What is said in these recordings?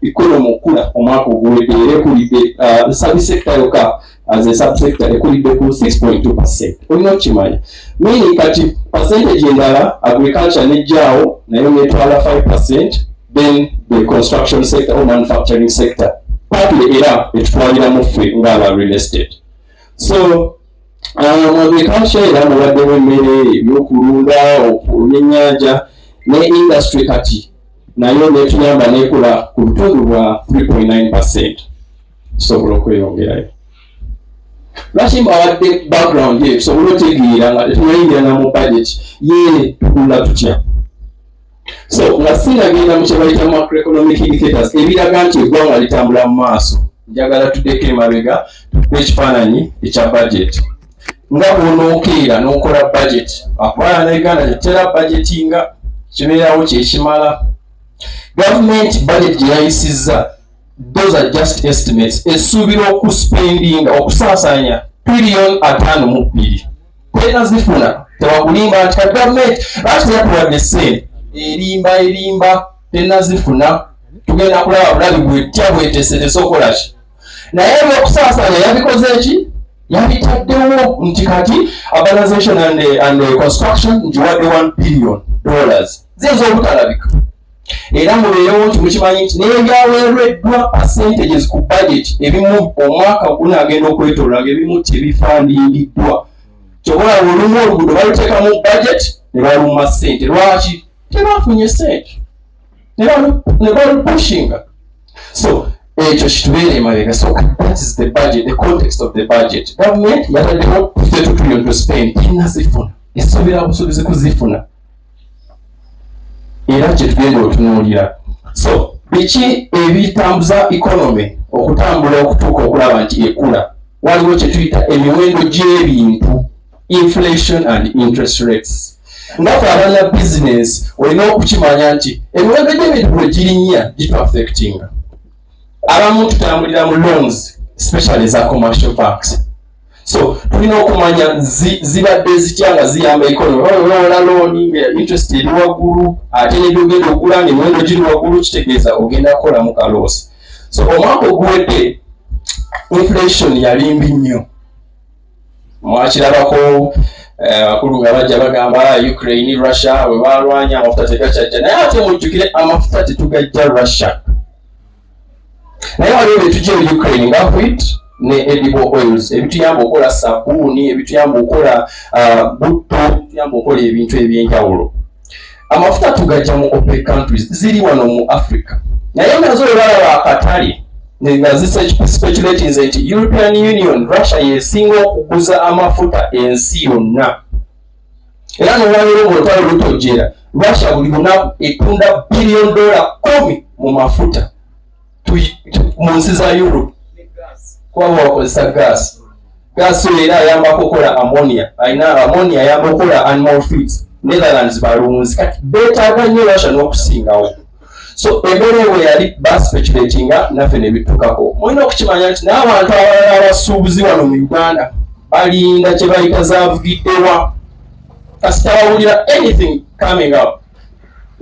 Economy okukula omwaka oguwedde era ekulidde, service sector yokka as a subsector ekulidde ku 6.2%. Olina okukimanya, meaning kati percentage endala, agriculture nejjaawo nayo netwala 5%, then the construction sector or manufacturing sector partly era etutwaliramu ffe ng'aba real estate. So agriculture era mubaddemu emmere, ebyokulunda, ebyennyanja ne industry. Kati nayo netuyamba nekula ku bitundu bwa 3.9%. Tusobola okweyongerayo. Lwaki mbawadde background ye? Tusobole otegeera nga tetunayingira mu budget ye tukula tutya. So nga sinagenda mu kyebayita macroeconomic indicators ebiraga nti eggwanga litambula mu maaso, njagala tuddeko emabega tukuba ekifaananyi ekya budget. Nga bw'onookeera n'okola budget, akuba Uganda tetera budgetinga, kibeerawo kyekimala. Gavumenti budget gye yayisizza, those are just estimates, esuubira okuspendinga, okusaasaanya trillion 52. Tena zifuna, tewakulimba nti kati gavumenti lwaki teyatuwadde ssente. Erimba, erimba, tenazifuna. Tugenda kulaba bulabi bwetya bwetesetese okola ki. Naye ebyokusaasaanya yabikoze ki? Yabitaddewo nti kati urbanization and construction ngiwadde $1 billion, ziyinza obutalabika. Era mubeerewo nti mukimanyi nti n'ebyaweereddwa percentages ku budget ebimu omwaka gunaagenda okwetoloola nga ebimu tebifandingiddwa. Kyobola olumu oluguudo baluteeka mu budget ne baluma ssente. Lwaki tebafunye ssente ne balupushinga? So ekyo kitubeere emabega. So that is the budget, the context of the budget. Government yataddewo 52 trillion to spend, tenazifuna, esuubira busuubizi kuzifuna. Era kyetugenda otunuulira. So biki ebitambuza economy okutambula okutuuka okulaba nti ekula? Waliwo kyetuyita emiwendo gy'ebintu, inflation and interest rates. Nga fe abana business, olina okukimanya nti emiwendo gy'ebintu bwe girinnya gituaffectinga. Abamu tutambulira mu loans, especially eza commercial banks, so tulina okumanya zibadde zitya nga ziyamba economy. Ola loan nga interest eri waggulu, ate nebyogenda okugula nga emiwendo giri waggulu, kitegeeza ogenda kukolamu ka loss. So omwaka oguwedde inflation yali mbi nnyo. Mwakirabako, abakulu nga bajja bagamba Ukraine, Russia bwe balwanya amafuta tegakyajja. Naye ate mujjukire, amafuta tetugajja Russia, naye waliwo byetujja e Ukraine nga wheat ne edible oils, ebituyamba okukola sabuuni, ebituyamba okukola butto, ebituyamba okukola ebintu ebyenjawulo. Amafuta tugajja mu OPEC countries ziri wano mu Africa, naye nazo bwe balaba akatale nga zispeculatinze nti European Union, Russia yesinga okuguza amafuta ensi yonna. Era nolwaleero ngaolutalo lutojjera, Russia buli lunaku etunda billion dola 10 mu mafuta mu nsi za Europe, kuba bakozesa gas. Gas oyo era ayambako okukola ammonia, alina ammonia ayamba okukola animal feeds. Netherlands balunzi, kati beetaaga nnyo Russia n'okusingawo. So embeera ewe yali baspeculatinga, naffe ne bitukako. Mulina okukimanya nti n'abantu abalala abasuubuzi wano mu Uganda balinda kye bayita zavugiddewa. Kasita bawulira anything coming up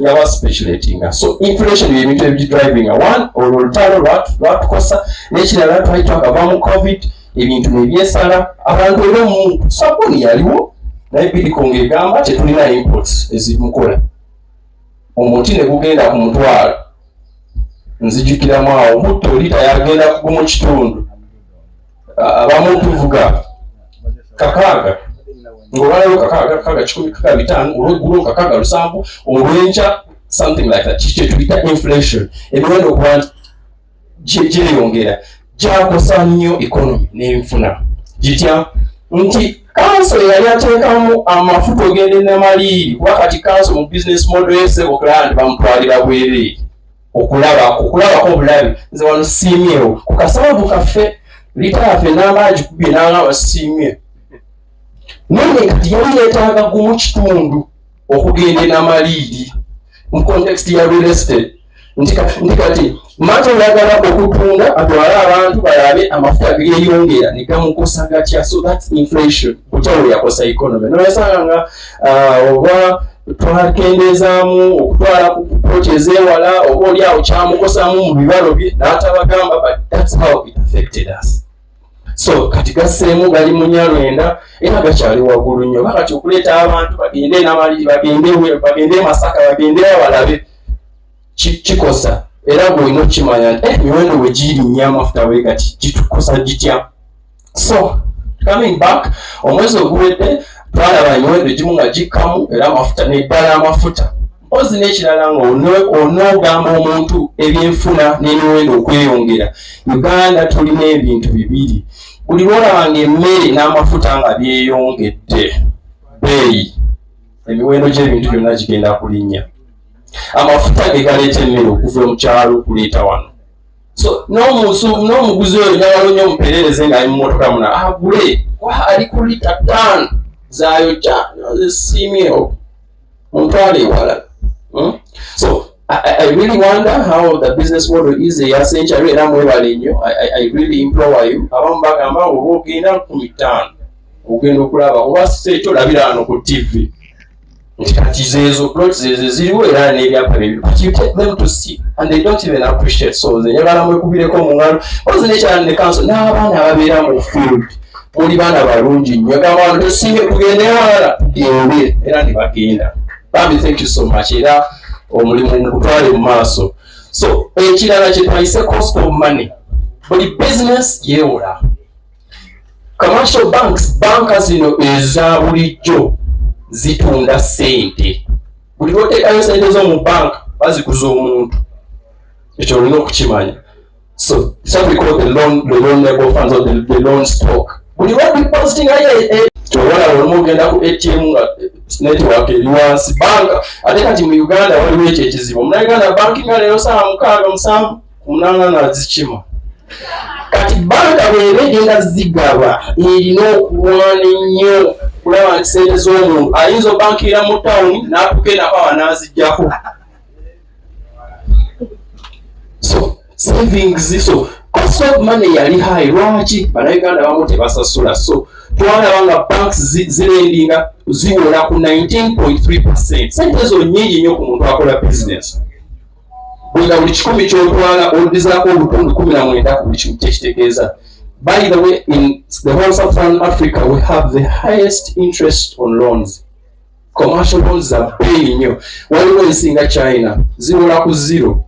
nga baspeculatinga. So inflation byebintu ebigidrivinga. One, olwo olutalo lwatukosa. N'ekirala, twali twakava mu COVID, ebintu nebyesala abantu. Era omuntu sabuni yaliwo, naye Bidco ng'egamba tetulina imports ezimukola, omuti ne gugenda ku mutwalo. Nzijukiramu awo butto lita yagenda kugumu kitundu. Abamu tuvuga 600, ng'olwaleero 600, 61, 65, olweggulo 67, olwenkya something like that. Kikye tuyita inflation, emiwendo okuba nti gyeyongera, gyakosa nnyo economy n'enfuna. Gitya? Nti kanso yali ateekamu amafuta ogenda enamaliiri, kuba kati kanso mu business model yesebo client bamutwalira bwereere okulabako obulabi. Nze wano siimyewo ku kasababu kaffe, lita yaffe namba agikubye nangamba siimye naye. Kati yali yeetaaga gumu kitundu okugenda enamaliiri. Mu context ya real estate, nti kati mata oyagala okutunda atwale abantu balabe amafuta geeyongera ne gamukosa gatya. So that's inflation. Butya bwe yakosa economy? Noyasanga nga oba twakendeezaamu okutwala ku plot ez'ewala, oba oli awo kyamukosamu mu bibalo bye n'atabagamba, but that's how it affected us. So kati gasseemu, gali mu Nyalwenda era gakyali waggulu nnyo. Oba kati okuleeta abantu bagende enamaliri, bagende bagende e Masaka, bagende balabe, kikosa. Era bw'olina okukimanya nti emiwendo bwe girinnya amafuta bwe gati, gitukosa gitya? So coming back, omwezi oguwedde twalaba emiwendo egimu nga gikkamu, era amafuta neddala amafuta. Mpozi n'ekirala, nga onoogamba omuntu ebyenfuna n'emiwendo okweyongera, Uganda tulina ebintu bibiri. Buli lwolaba nga emmere n'amafuta nga byeyongedde bbeeyi, emiwendo gy'ebintu byonna gigenda kulinnya. Amafuta ge galeeta emmere okuva mu kyalo okuleeta wano. So n'omuguzi oyo njagala nnyo omuperereze ng'ali mu motoka muna agule wa ali ku lita 5 zayokya, zisiimye omutwalo ewalala. So I really wonder how the business model is eya Century. Era mwebale nnyo. I really implore you. Abamu bagamba oba ogenda 50,000, ogenda okulaba, oba si ekyo olabira wano ku TV nti kati zeezo plots zezo ziriwo era n'ebyapa bibiri, but you take them to see and they don't even appreciate. So nze njagala mwekubireko mu ngalo. Ozi nekyala ne council n'abaana ababeera mu field, muli baana balungi nnyo. Gamba wano tusiimye, tugende ewalala, tugende, era ne bagenda. Bambi, thank you so much, era omulimu mugutwale mu maaso. So ekirala kye twayise cost of money, buli business yeewola. Commercial banks, banka zino eza bulijjo zitunda ssente. Buli lwoteekayo sente zo mu banka, baziguza omuntu. Ekyo olina okukimanya. So some we call the loanable funds or the loan stock. Buli lwa depositingayo, kyolaba olumu ogenda ku ATM nga network eri wansi, banka. Ate kati mu Uganda waliwo ekyo ekizibu, omunauganda bankinga leero saawa 6, 7, 8 nazikima. Kati banka bweba egenda zigaba, erina okulwana ennyo kulaba nti sente z'omuntu ayinza obankira mu tawuni n'atuuka enakawa n'aziggyako. So savings, so cost of money yali high. Lwaki? Bannayuganda bamu tebasasula. So twalaba nga banks zilendinga, ziwola ku 19.3%. Sente ezo nyingi nnyo ku muntu akola business. Bwega buli 100 kyotwala, oddizaako obutundu 19 ku buli kimu. Kyekitegeeza, by the way, in the whole Southern Africa we have the highest interest on loans. Commercial loans za bbeeyi nnyo. Waliwo ensi nga China, ziwola ku zero,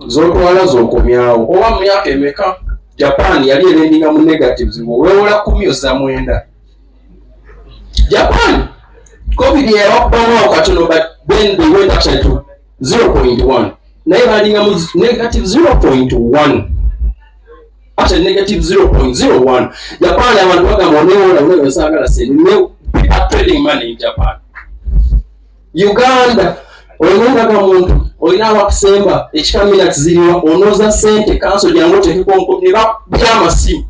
zotwala zokomyawo oba mu myaka emeka. Japan yali erendinga mu negatives, ngaowewola 10 ozza 9. Japan COVID yabakubamu katono, but then they went actually to 0.1, naye balinga mu negative 0.1, actually negative 0.01. Japan abantu bagamba onewola onewola, saagala sente. Ne people are trading money in Japan. Uganda olina ndaga muntu, olina abakusemba ekika, minutes ziriwa, onooza sente kanso, jangu otekeko, ne bakubya amasimu.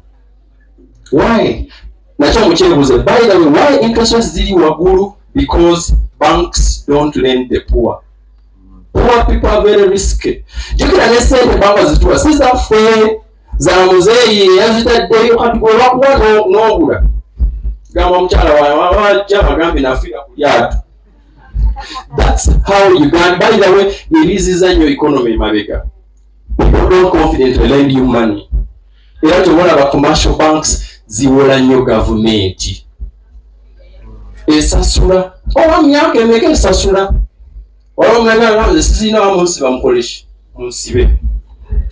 Why? Nakyo mukyebuuze. By the way, why interest rates ziri waggulu? Because banks don't lend the poor. Poor people are very risky. Jjukira ne sente banka zituwa si zaffe, za muzeeyi yazitaddeyo. Kati gwe bakuwa n'ogula, gamba mukyala wawe wajja bagambe nafiira ku lyato. That's how Uganda, by the way, eriziza nnyo economy emabega. People don't confidently lend you money. Era tewalaba commercial banks ziwola nnyo gavumenti, esasula oba myaka emeka esasula. Waliwo omunauganda nze sizirina wamunsiba, mukoleki munsibe.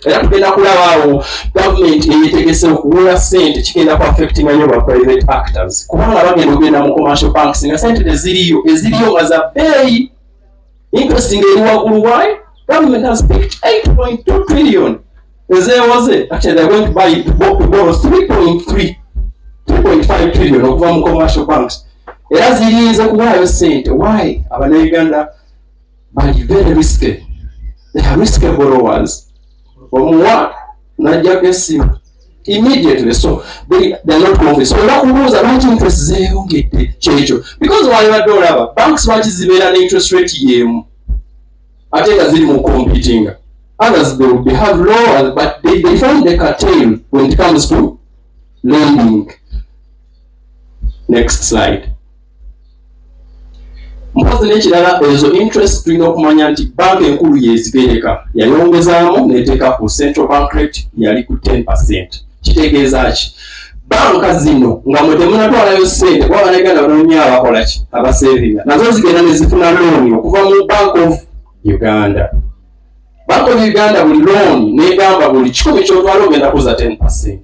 Era tugenda kulaba awo gavumenti eyetegese okuwola sente, kigenda ku affectinga nnyo ba private actors, kubanga bagenda ogenda mu commercial banks nga sente teziriyo, eziriyo nga za bbeeyi, interest ng'eri waggulu. Why? Government has picked 8.2 trillion ezeewoze. Actually, they're going to buy to borrow 3.3 3.5 trillion okuva mu commercial banks, era zirinze kuwaayo sente. Why? Abannayuganda bali very risky, they are risky borrowers. Omuwa najjako essimu immediately, so they are not confident. So bakubuuza lwaki interest zeeyongedde, kyekyo, because walibadde olaba banks lwaki zibeera ne interest rate y'emu ate nga ziri mu competing. Others, they will be have lower, but they find the cartel when it comes to lending. Next slide. Mpozi n'ekirala, ezo interest tulina okumanya nti banka enkulu yezigereka, yayongezaamu neteeka ku central bank rate, yali ku 10%. Kitegeeza ki? Banka zino nga mwe temunatwalayo ssente, kuba Bannayuganda batono nnyo abakola ki, abasevinga, nazo zigenda ne zifuna looni okuva mu Bank of Uganda. Bank of Uganda buli looni negamba buli 100 kyotwala ogenda kuza 10%.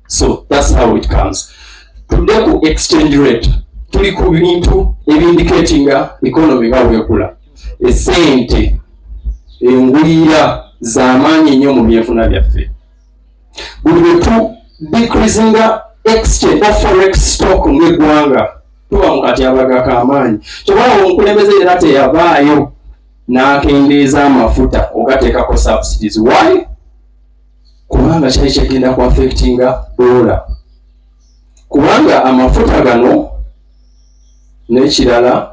So that's how it comes. Tudde ku exchange rate. Tuli ku bintu ebindicatinga economy nga bwekula. Esente engulira z'amaanyi nnyo mu byenfuna byaffe. Buli bwe tu decreasinga exchange of forex stock ng'eggwanga, tuba mu katyabaga k'amaanyi. Kyobala omukulembeze era teyavaayo n'akendeeza amafuta ogateekako subsidies. Why? Kubanga kyali kyagenda ku affectinga dola, kubanga amafuta gano n'ekirala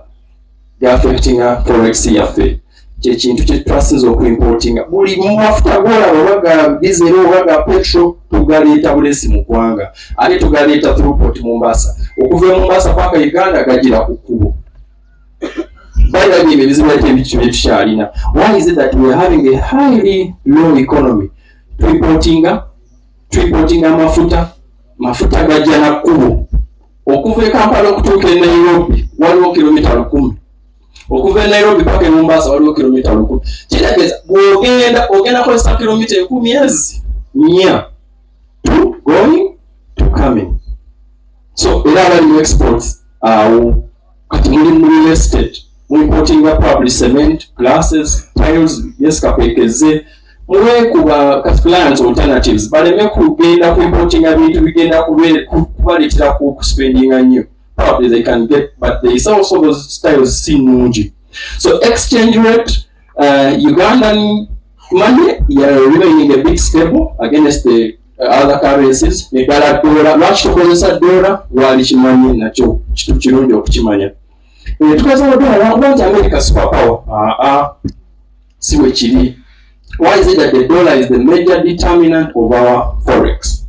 gaffectinga forex yaffe. Kyekintu kyetwasinza okuimportinga. Buli mafuta golaba, oba ga diesel oba ga petrol, tugaleeta bulesi mu ggwanga, ate tugaleeta through Port Mombasa. Okuva e Mombasa paka Uganda gagira ku kkubo. Bayirabye ebizibu ate ebitu byetukyalina. Why is it that we are having a highly low economy? Tuimportinga amafuta, mafuta gajja na kkubo. Okuva e Kampala okutuuka e Nairobi waliwo kilomita 1000. Okuva e Nairobi paka e Mombasa waliwo kilomita 1000. Kitegeeza bw'ogenda, ogenda kozesa kilomita 4000 to going to coming. So era abali mu exports awo kati muli mu real estate, muimportinga probably cement, glasses, tiles. Yes, kakwekeze muwe kuba clients alternatives, baleme kugenda ku importinga bintu bigenda kubaleetera ku kuspendinga nnyo. Probably they can get, but they also those styles si nnungi. So exchange rate, Ugandan money, yeah, remaining a bit stable against the other currencies, naddala dola. Lwaki tukozesa dola? Lwali kimanyi nakyo kitu kirungi okukimanya. Tukozesa dola lwakuba nti America super power? Aa, si bwe kiri. Why is it that the dollar is the major determinant of our forex?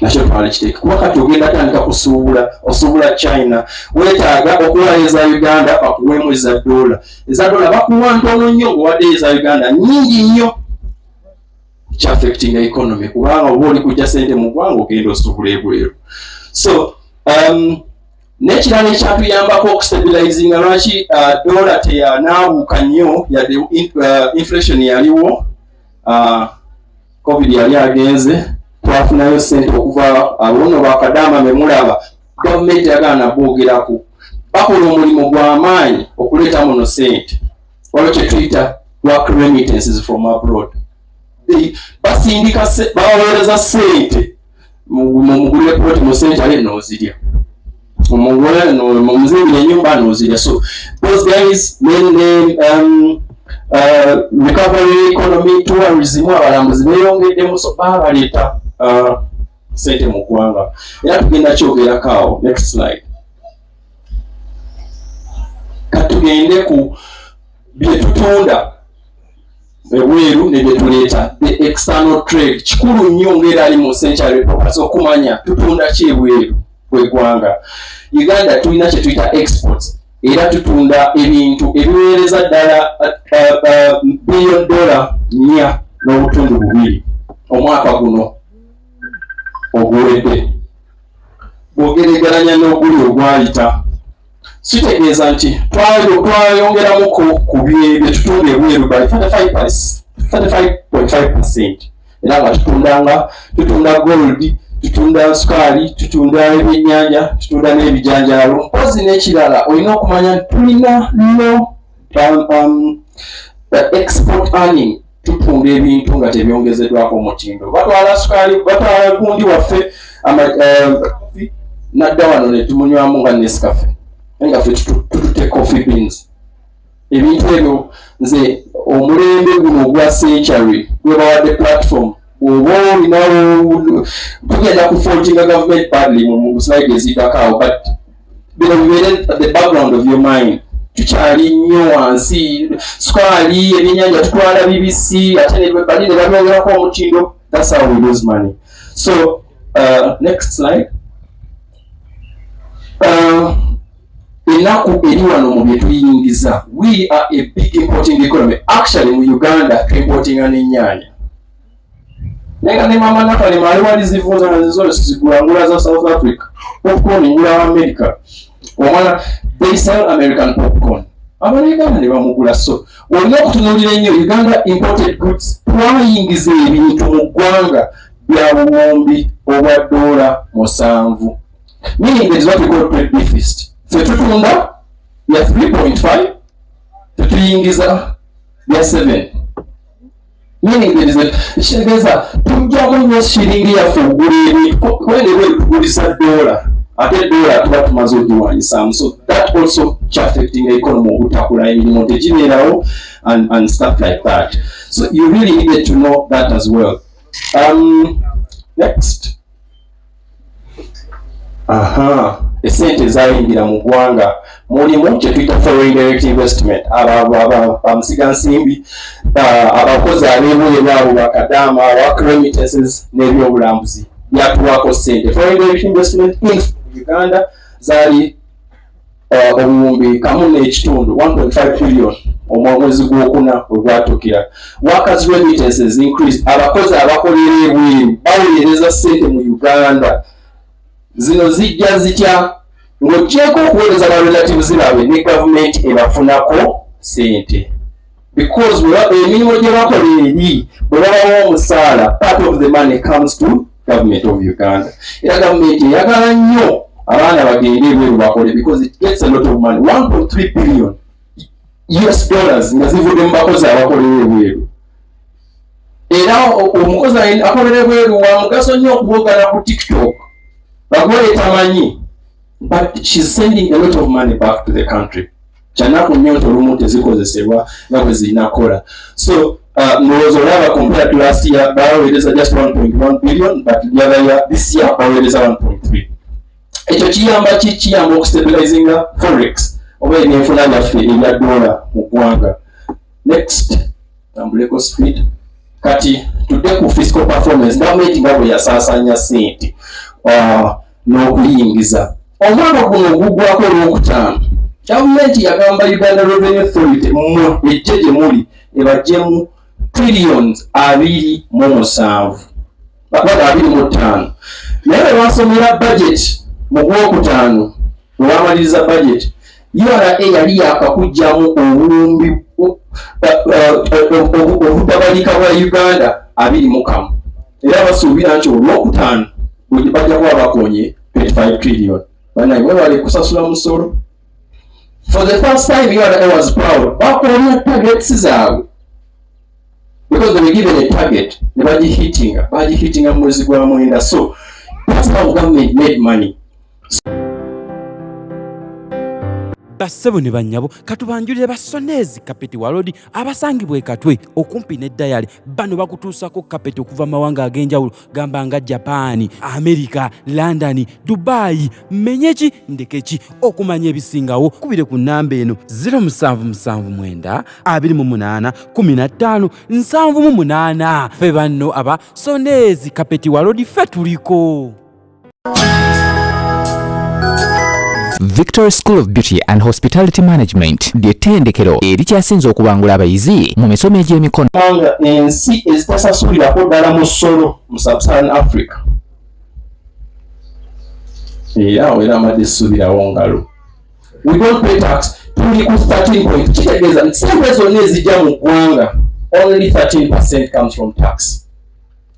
Nakyo twala kiteeka, kuba kati ogenda tandika kusuubula, osuubula China, weetaaga okuwaayo eza Uganda bakuweemu eza dola. Eza dola bakuwa ntono nnyo, ng'owaddeyo eza Uganda nyingi nnyo. Kyaffectinga economy, kubanga oba oli kujja sente mu ggwanga, ogenda osuubula ebweru. So n'ekirala ekyatuyambako okustabilizinga, lwaki dola teyanaabuuka nnyo yadde inflation yaliwo, COVID yali agenze, twafunayo sente okuva abono bakadaama memulaba gavumenti yagala naboogerako, bakola omulimu gw'amaanyi okuleeta muno sente. Waliwo kyetuyita work remittances from abroad. Basindika, babaweereza sente, mugulire plot mu sente ale noozirya, mumuzimbire enyumba noozirya. So those guys, then recovery economy, tourism, abalambuzi beeyongeddemu, so baabaleeta sente mu ggwanga. Era tugenda kyogerako awo. Next slide. Katugende ku bye tutunda ebweru ne bye tuleeta, the external trade. Kikulu nnyo ng'era ali mu Century Properties okumanya tutunda ki ebweru w'eggwanga. Uganda tulina kye tuyita exports, era tutunda ebintu ebiweereza ddala billion dollar 4.2 omwaka guno oguwedde, bw'ogeregeranya n'oguli ogwayita. Kitegeeza nti twayongeramuko ku bye tutunda ebweru by 35.5%. Era nga tutundanga, tutunda gold, tutunda sukaali, tutunda ebyennyanja, tutunda n'ebijanjaalo. Mpozi n'ekirala olina okumanya nti tulina low export earning. Tutunda ebintu nga tebyongezeddwako omutindo. Batwala sukaali, batwala gundi waffe nadda wano ne tumunywamu nga Nescafe, naye nga ffe tutute coffee beans. Ebintu ebyo, nze omulembe guno ogwa Century gwe bawadde platform, bw'oba olinawo, tugenda kufaultinga government badly mu slide eziddako awo, but bino bibeere at the background of your mind. Tukyali nnyo wansi. Sukaali, ebyennyanja tutwala bibisi, ate ne bali ne babyongerako omutindo. That's how we lose money. So next slide. Ennaku eri wano mu bye tuyingiza. We are a big importing economy. Actually, mu Uganda tuimportinga n'ennyaanya, naye nga ne mama Nakalema ali wali zivunza nazizo zigula, ngula za South Africa. Popcorn ngula wa America. Omwana, they sell American popcorn, Abanauganda ne bamugula. So olina okutunuulira ennyo Uganda imported goods. Twayingiza ebintu mu ggwanga bya buwumbi obwa $7, meaning there is what we call trade deficit. Ffe tutunda bya 3.5, tetuyingiza bya 7, meaning there is a, kitegeeza tujjamu nnyo shiringi yaffe okugula ebintu, kubanga ebweru tugulisa dola, ate dola tuba tumaze ogiwanyisaamu. So that also kyaffecting economy obutakula, emirimu tegibeerawo and stuff like that. So you really needed to know that as well. Next. Aha, esente ezayingira mu ggwanga mulimu kyetuyita foreign direct investment, bamusigansimbi, abakozi ab'ebweru, abo bakadaama, work remittances n'ebyobulambuzi byatuwaako sente. Foreign direct investment in Uganda zaali 1.5 trillion 1.5 trillion omwezi gwokuna we gwatuukira. Workers remittances increased. Abakozi abakolera ebweru baweereza sente mu Uganda. Zino zijja zitya? Ng'ogyeko okuweereza ba relatives baabwe, ne gavumenti ebafunako sente, because emirimu gye bakola eri bwe babawa omusaala, part of the money comes to government of Uganda. Era gavumenti eyagala nnyo abaana bagende ebweru bakole because it gets a lot of money, 1.3 billion US dollars nga zivudde mu bakozi abakolera ebweru. Era omukozi akolera ebweru wa mugaso nnyo okuwogana ku TikTok bakuba tamanyi, but she's sending a lot of money back to the country. Kyanaku nnyo nti olumu tezikozesebwa nga bwe zirina kukola. So ndowooza olaba, compared to last year baweereza just 1.1 billion, but the other year, this year baweereza 1.3. Ekyo kiyamba ki? Kiyamba okustabilizinga forex oba ebyenfuna byaffe ebya dola mu ggwanga. Next, tambuleko speed. Kati tudde ku fiscal performance. Gavumenti nga bwe yasaasanya ssente n'okuyingiza omwaka guno ogugwako olwokutaano, gavumenti yagamba Uganda Revenue Authority, mmwe ejje gye muli ebajjemu trillions 27, baga 25. Naye bwe basomera budget mu gwokutaano, bwe bamaliriza budget, URA yali yakakugjamu obuwumbi obutabalika bwa Uganda 21. Era basuubira nti olwokutaano bajja kuba bakonye 25 trillion. Banaye, mwebale kusasula musolo. For the first time URA was proud, bakolera targets zaabwe because they were given a target ne bagihitinga, bagihitinga mu mwezi gwa 9. So that's how government made money. Bassebo ne bannyabo, katubanjulire Basoneezi Carpet World abasangibwa e Katwe okumpi ne Dayali. Bano bakutuusako kapeti okuva mu mawanga ag'enjawulo, gamba nga Japaani, Amerika, London, Dubayi. Menye ki, ndeke ki? Okumanya ebisingawo kubire ku nnamba eno 0779 28 15 78. Ffe banno aba Soneezi Carpet World, ffe tuliko. Victory School of Beauty and Hospitality Management ly'ettendekero erikyasinze okubangula abayizi mu misomo egy'emikono. Kubanga ensi ezitasasulirako ddala musolo mu Sub-Saharan Africa, era awo era amadde essuubirawo ngalo. We don't pay tax. Tuli ku 13 point, kitegeeza nti sente zonna ezijja mu ggwanga, only 13% comes from tax.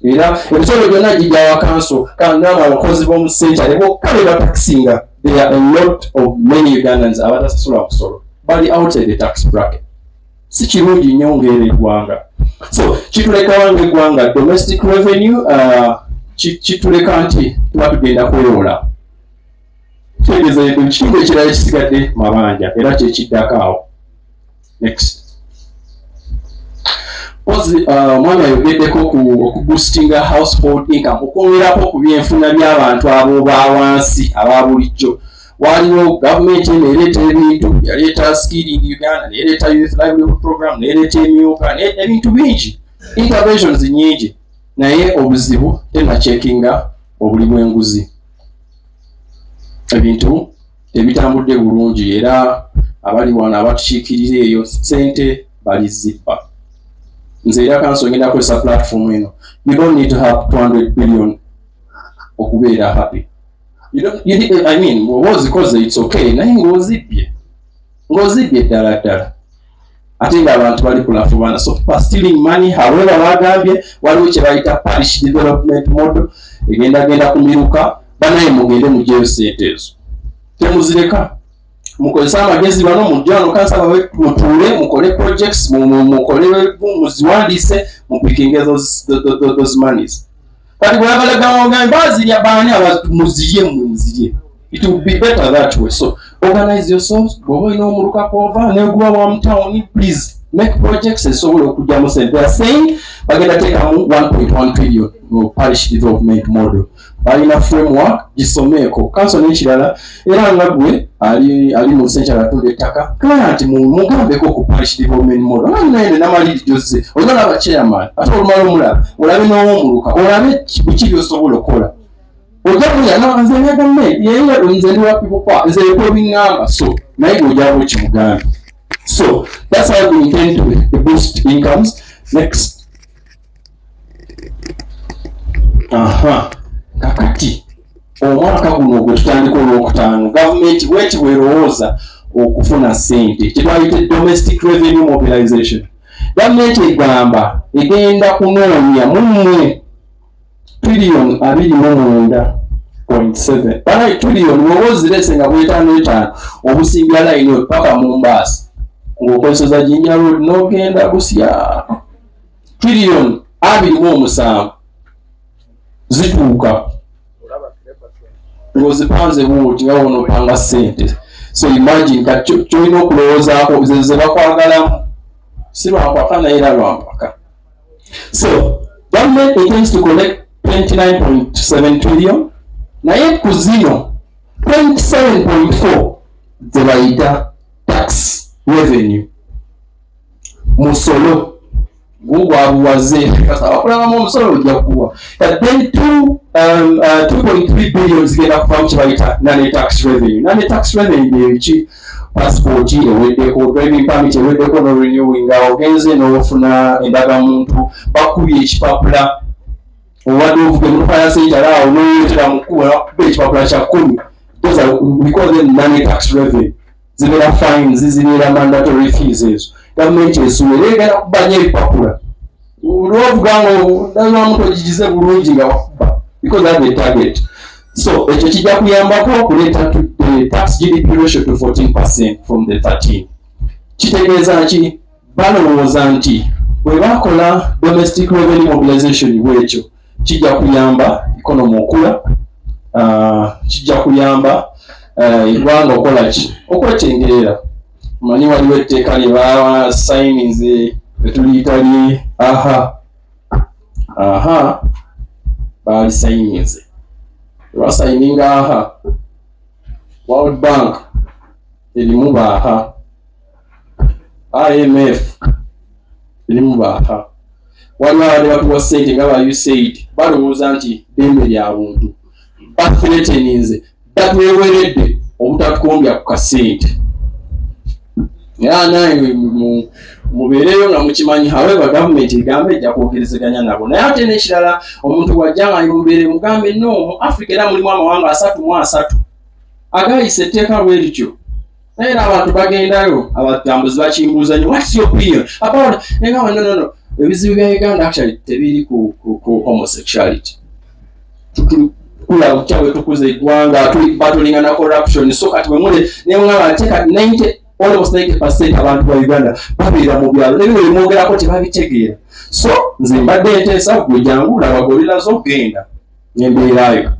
Era emisolo gyonna gijja wa kanso kanama, abakozi b'omu century bokka be bataxinga. There are a lot of many Ugandans abatasasula musolo, bali outside the tax bracket. Si kirungi nnyo ng'era eggwanga. So kitulekawo ng'eggwanga domestic revenue kituleka nti tuba tugenda kwewola. Kitegeeza ekitundu ekirala ekisigadde mabanja, era kyekiddako awo. Next. Pozi omwami ayogeddeko ku okuboostinga household income, okwongerako ku byenfuna by'abantu abo ba wansi aba bulijjo. Waliwo gavumenti eno ereeta ebintu, yaleeta Skilling Uganda, nereeta Youth Livelihood Program, nereeta emyuka, ebintu bingi, interventions nyingi, naye obuzibu tenacheckinga obuli bw'enguzi. Ebintu Tebitambudde bulungi, era abali wano abatukiikirira eyo sente balizibba. Nze era kanso ngenda kukozesa platform eno. You don't need to have 200 billion okubeera happy. You don't, you, I mean, bw'oba ozikoze it's okay, naye ng'ozibbye, ng'ozibbye ddala ddala, ate ng'abantu bali kulafubana. So people are stealing money. However, bagambye waliwo kye bayita parish development model, egendagenda ku miruka. Banaye mugende mugyeyo sente ezo, temuzireka, mukozese amagezi. Bano mujje wano kansa bawe, mutuule mukole projects, mukole, muziwandiise, mupikinge those monies. Kati bweyagala bazirya baani? Muzirye mmwe, muzirye. It will be better that way. So organize yourselves. Bw'oba olina omuluka kwova neguba wa mutawuni, please make projects ezisobola okugyamu sente. They are saying bagenda teekamu 1.1 trillion mu parish development model. Balina framework, gisomeeko kanso. N'ekirala era nga gwe ali mu nsi atunda ettaka, client mugambeko ku parish development model, nga naye namaliri gyozze olina olaba chairman, ate olumala omulaba olabe n'owomuluka, olabe biki byosobola okukola. Ojja kulya nze nga gavumenti yeye, nze ndi wa people power, nze ebyo biŋŋamba. So naye gweojaba okimugambe. So that's how we intend to boost incomes. Next. Aha, kakati omwaka guno gwe tutandika olwokutaano, gavumenti bweti bwerowooza okufuna ssente, kyetwayite domestic revenue mobilization. Gavumenti egamba egenda kunoonya mummwe trillion 29.7. Banaye, trillion bw'oba ozirese nga bwetaano etaano, obusimbya layini oyo paka Mumbaasa ng'okozesa Jinja Road n'ogenda Busya, trillion 27 zituuka ng'ozipanze bwoti nga wonopanga ssente. So imagine kati kyolina okulowoozaako ze bakwagalamu si lwampaka, naye era lwampaka. So government intends to collect 29.7 trillion, naye ku zino 27.4 ze bayita tax revenue, musolo gugwabuwaze. Kasaba kulabamu omusolo ojja kuwa. Then 2.3 billion zigenda kuvamu kye bayita non tax revenue. Non tax revenue byeki? Passport eweddeko, driving permit eweddeko, no renewing, ogenze n'ofuna endagamuntu, bakubye ekipapula, obadde ovuga emmotoka ya sentala awo n'oyotera mu kkubo nakuba ekipapula kya 10. Those are, we call them non tax revenue. Zibeera fines, zibeera mandatory fees ezo gavumenti esuula, era egenda kubanya ebipapula olwovuga nga ndabiramu togigize bulungi nga wakuba, because that's the target. So ekyo kijja kuyambako okuleeta the tax GDP ratio to 14% from the 13. Kitegeeza ki? Balowooza nti bwe bakola domestic revenue mobilization bwekyo, kijja kuyamba economy okula, kijja kuyamba eggwanga okukola ki? Okwetengerera. Manyi waliwo etteeka lye basayininze etuliyita li aha aha, baalisayininze. Basayininga aha, World Bank erimu baaha, IMF erimu baaha. Waliwo abadde batuwa ssente nga ba USAID, balowooza nti ddembe lya buntu. Bathreateninze, batweweredde obutatukombya ku kasente, era naye mubeereyo nga mukimanyi. However, gavumenti egamba ejja kwogerezeganya nabo. Naye ate n'ekirala, omuntu bw'ajja nga mubeere mugambe no mu Africa era mulimu amawanga 33 agayisa etteeka bwe lityo, naye era abantu bagendayo. Abatambuzi bakimbuuza nnyo, "What's your opinion about?" Negamba, "No, no, no, ebizibu bya Uganda actually tebiri ku homosexuality. Tukula butya bwe tukuza eggwanga, tuli battling na corruption." So kati bwe mule nemugamba ate kati 90, almost 90% abantu ba Uganda babeera mu byalo, nebino bemwogerako tebabitegeera. So nze mbadde nteesa, gwe jangu laba gorilla zogenda nembeerayo.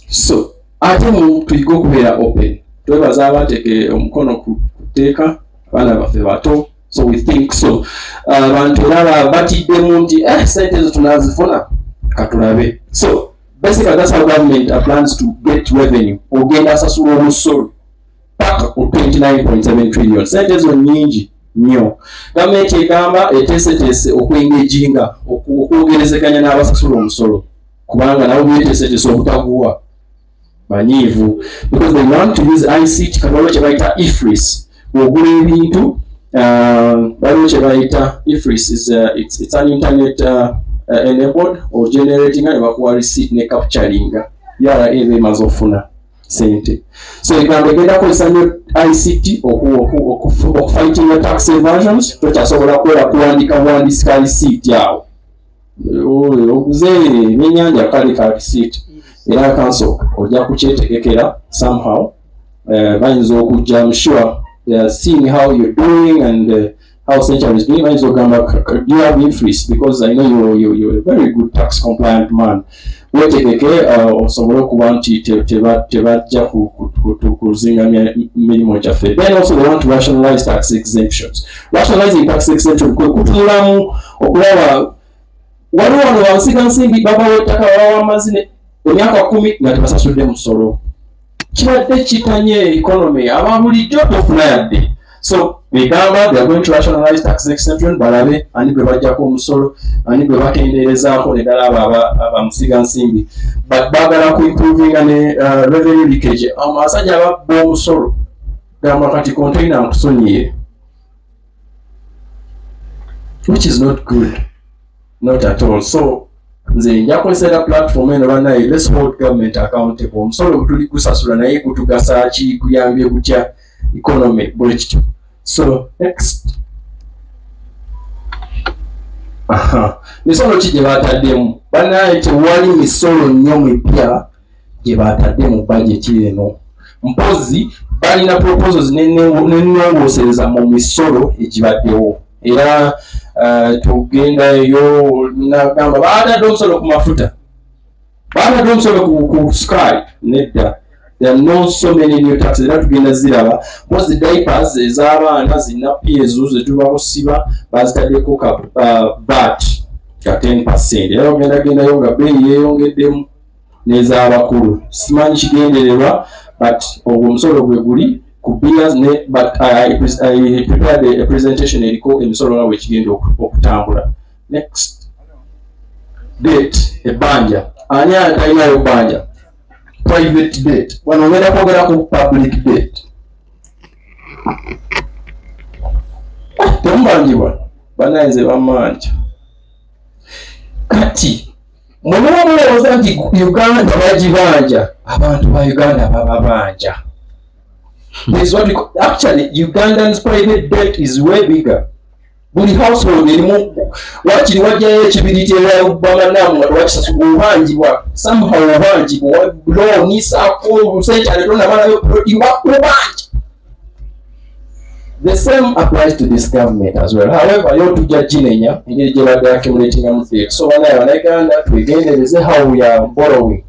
So ate mu tuyige okubeera open. Twebaza abateeke omukono ku tteeka, abaana baffe bato. So we think so abantu era batiddemu nti sente ezo tunazifuna, katulabe. So basically that's how government plans to get revenue. Ogenda asasula omusolo paka ku 29.7 trillion. Sente ezo nyingi nnyo. Gavumenti egamba eteeseteese okwengaginga, okwogerezeganya n'abasasula omusolo, kubanga nabo beteeseteese obutaguwa. Banyiivu because they want to use ICT. Kati waliwo kye bayita EFRIS, bw'ogula ebintu, waliwo kye bayita EFRIS, is it's an internet enabled or generating ne bakuwa receipt ne capturing. URA eba emaze okufuna sente, so egamba egenda kukozesa nnyo ICT okufightinga tax evasions. Tokyasobola kukola kuwandika buwandiisi ka receipt awo oguze ebyennyanja, kale ka receipt. Era council ojja kukyetegekera somehow. Bayinza okujja, I'm sure they are seeing how you're doing and how Century is doing. Bayinza okugamba, "Do you have EFRIS? Because I know you're a very good tax compliant man." Wetegeke osobole okuba nti tebajja kuzingamya mirimu gyaffe. Then also they want to rationalize tax exemptions. Rationalizing tax exemption kwe kutunulamu okulaba waliwo wano bansigansimbi babawa ettaka, babawa amazzi emyaka 10 nga tebasasudde musolo. Kibadde kitanye economy, aba bulijjo tofuna yadde. So egamba they are going to rationalize tax exemption, balabe ani gwe bajjako omusolo, ani gwe bakendeerezaako, naddala abo abamusigansimbi. But baagala ku improvinga ne revenue leakage. Abasajja ababba omusolo, gamba kati container nkusonyiye, which is not good, not at all. So nze nja kukozesa platform eno, bannaye, let's hold government accountable. Omusolo tuli gusasula, naye gutugasa ki? Guyambye gutya economy? Bwe kityo. So next. Aha. Misolo ki gye bataddemu? Bannaye, tewali misolo nnyo mipya gye batadde mu budget eno. Mpozi balina proposals n'ennongoosereza mu misolo egibaddewo. Era tugendayo nagamba batadde omusolo ku mafuta, batadde omusolo ku sukaali. Nedda, there are no so many new taxes. Era tugenda ziraba. Mpozi diapers ez'abaana, zinappi ezo zetuba kusiba, bazitaddeko ka VAT ka 10%. Era ogenda gendayo nga bbeeyi yeeyongeddemu n'ez'abakulu. Simanyi kigendererwa, but ogwo omusolo gwe guli ku beers ne, but I prepared a presentation eriko emisolo nga bwekigenda okutambula. Next. Debt, ebbanja. Ani atalinayo bbanja? Private debt. Wano ogenda kwogera ku public debt. Temubanjibwa? Bannaye, nze bammanja. Kati mwe muba mulowooza nti Uganda bagibanja, abantu ba Uganda bababanja. Is what we call, actually Ugandan's private debt is way bigger. Buli household erimu wakiri wajjayo ekibiriti ebamanamu nga tewakisasula, obanjibwa somehow, obanjibwa loan, SACCO, Century tonamalayo, bakubanja. The same applies to this government as well. However, yo tujja ginenya engeri gye badde accumulatingamu debt. So banaye Bannayuganda, twegendereze how we are borrowing.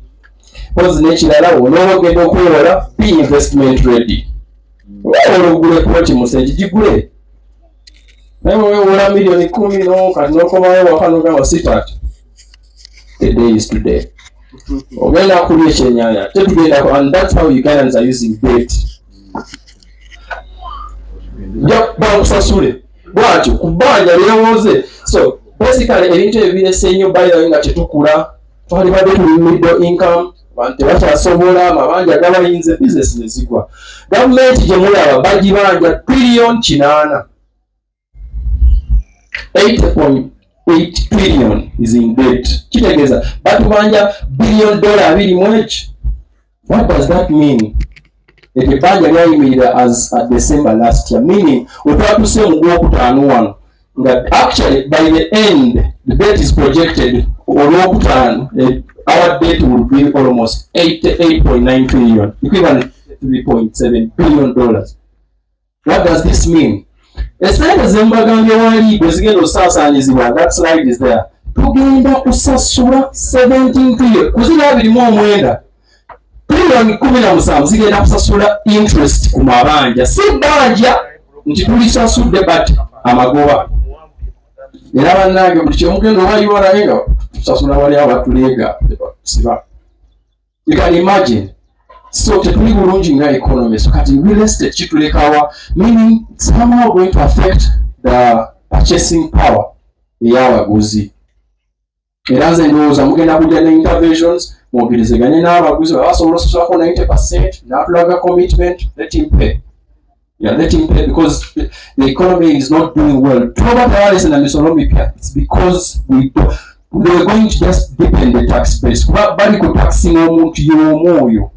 Mpozi n'ekirala, onooba ogenda okwewola, be investment ready. Weewola ogule ploti musengi, gigule, naye wewewola miliyoni 10 no kati nokomawo waka nogamba, "Sitat, the day is today," ogenda kulya ekyenyanja tetugenda. And that's how Ugandans are using debt. Bakusasule bwatyo ku bbanja lyewooze. So basically ebintu ebyo birese nnyo bayirayo nga tetukula. Twalibadde tuli middle income, abantu tebakyasobola, amabanja gabayinze, bizinesi ne zigwa. Gavumenti gye mulaba bagibanja trillion 80. 8.8 trillion is in debt. Kitegeeza batubanja billion dollar abiri mu eki. What does that mean? Eryo ebbanja lyayimirira as at December last year, meaning wetwatuse mu gwokutaano wano, nga actually by the end the debt is projected olwokutaano, our debt will be almost 88.9 trillion, equivalent to $3.7 billion. What does this mean? Esente zembagambye wali bwe zigenda osaasaanyizibwa, that slide is there, tugenda kusasula 17 trillion ku ziri 29. Trillion 17 zigenda kusasula interest ku mabanja, si bbanja nti tulisasudde, but amagoba. Era bannange, buli kyemugenda obayiwa naye nga tusasula, wali abatuleega siba. You can imagine. So tetuli bulungi nga economy. So kati real estate kitulekawa, meaning somehow going to affect the purchasing power ey'abaguzi. Era nze ndowooza mugenda kujja ne interventions. Mwogerezeganye n'abaguzi, baba basobola osasulako 90%, n'atulaga commitment. Let him pay. Yeah, let him pay because the economy is not doing well. Tuba tewalese na misolo mipya. It's because we do, they are going to just deepen the tax base, kuba bali ku taxing omuntu y'omu oyo.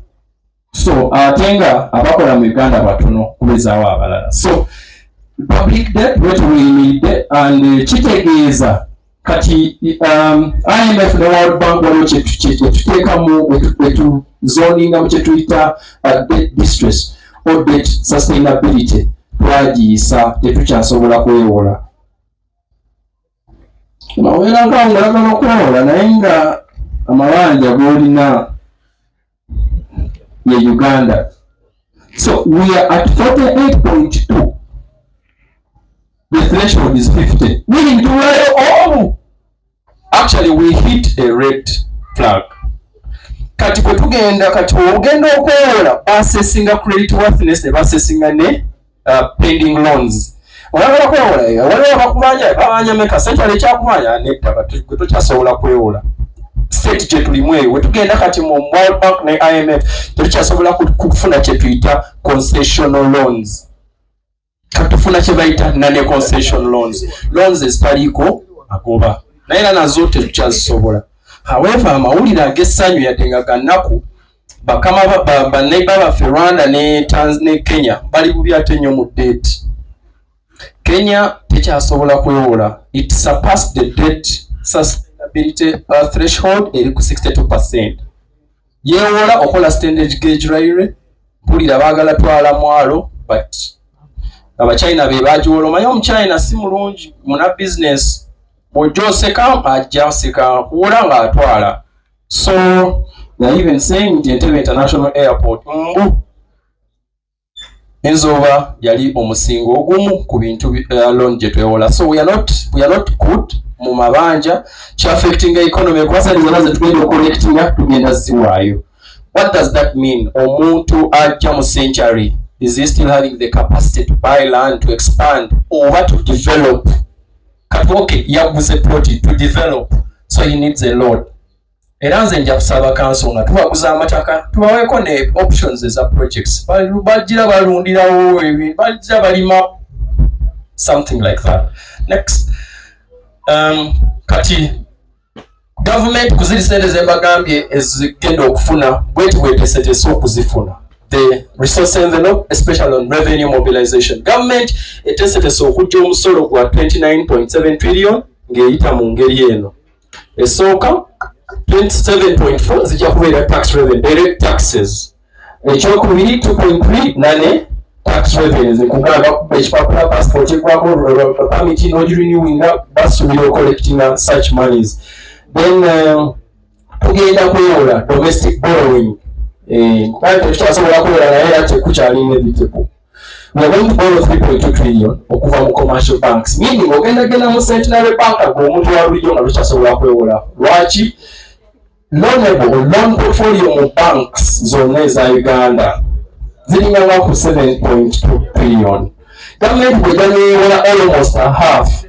So ate nga abakola mu Uganda batono kubezaawo abalala. So public debt bwetyo bweyimiridde and kitegeeza kati IMF ne World Bank waliwo kyetuteekamu, wetuzoningamu kyetuyita debt distress or debt sustainability. Twagiyisa, tetukyasobola kwewola. Obeera nga oyagala okwewola naye nga amabanja g'olina ye Uganda. So we are at 48.2. The threshold is 50, meaning tuwaayo omu. Actually, we hit a red flag. Kati kwe tugenda, kati ogenda okwewola, basesinga credit worthiness ne basesinga ne pending loans. Oyagala kwewola, waliwo abakubanja, babanja meka? Central ekyakubanja nedda. Kati gwe tokyasobola kwewola. State gye tulimu eyo, wetugenda kati mu World Bank ne IMF, tetukyasobola kufuna kye tuyita concessional loans. Katufuna kye bayita non concession loans, loans ezitaliiko magoba, naye era nazo tetukyazisobola. However, amawulire ag'essanyu, yadde nga gannaku, bakama baneighbor baffe Rwanda ne Kenya bali bubi ate nnyo mu debt. Kenya tekyasobola kwewola. It surpassed the debt sustainability threshold, eri ku 62%. Yeewola okola standard gauge railway. Mpulira baagala twala mwalo, but Abachina be bagiwola. Omanyi Omuchina si mulungi muna business, bw'ojja oseka ajja oseka kuwola ng'atwala. So they are even saying nti Entebbe International Airport mbu enzooba yali omusingo ogumu ku bintu loan gye twewola. So we are not good mu mabanja. Kyaffectinga economy kuba sente zonna zetugenda ocollectinga tugenda ziwaayo. What does that mean? Omuntu ajja mu century, is he still having the capacity to buy land, to expand oba to develop? Kati okay, yaguze plot to develop, so he needs a loan. Era nze nja kusaba kanso nga tubaguza amataka, tubaweeko ne options eza projects. Bagira balundirawo, bagira balima, something like that. Next. Kati government kuziri sente zembagambye ezigenda okufuna, bweti bweteeseteese okuzifuna. The resource envelope, especially on revenue mobilization, government eteeseteese okujja omusolo gwa 29.7 trillion ng'eyita mu ngeri eno. Esooka, 27.4 zijja kubeera tax revenue, direct taxes. Ekyokubiri, 2.3 nane tax revenues. Nkugamba ekipapula passport eggwako, permit n'ogirenewinga, basuubira ocollectinga such monies. Then tugenda kwewola, domestic borrowing. Kale tekikyasobola kwewola, naye era tekukyali inevitable. We are going to borrow 3.2 trillion okuva mu commercial banks, meaning ogenda genda mu Centenary Bank gwe omuntu wa bulijjo nga lukyasobola kwewola. Lwaki? Loanable loan portfolio mu banks zonna eza Uganda ziringa nga ku 7.2 trillion. Gavumenti bwejja neyewola almost a half,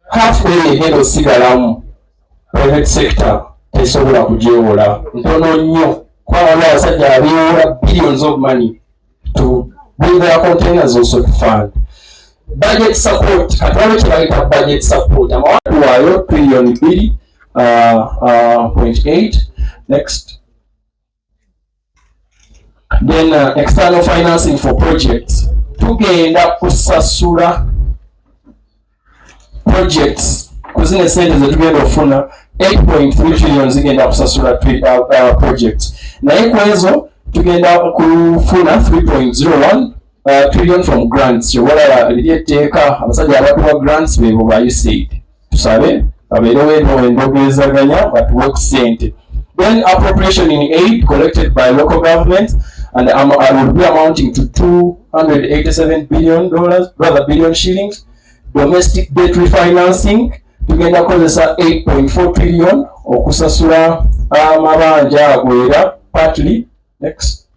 half eyo egenda osigalamu. Private sector tesobola kugyewola, ntono nnyo, kuba waliwo abasajja abeewola billions of money to bring their containers, also to fund budget support. Kati waliwo kye bayita budget support, amawatu trillion 2 point 8. Next. Then external financing for projects, tugenda kusasula projects ku zino esente zetugenda okufuna. 8.3 trillion zigenda kusasula projects, naye ku ezo tugenda kufuna 3.01 trillion from grants. Kyobalaba liri etteeka, abasajja abatuwa grants bebo ba USAID. Tusabe babeerewo eno endogezaganya batuwe ku ssente. Then appropriation in aid collected by local government and will be amounting to $287 billion, rather billion shillings. Domestic debt refinancing, tugenda kukozesa 8.4 trillion okusasula amabanja ago era partly. Next.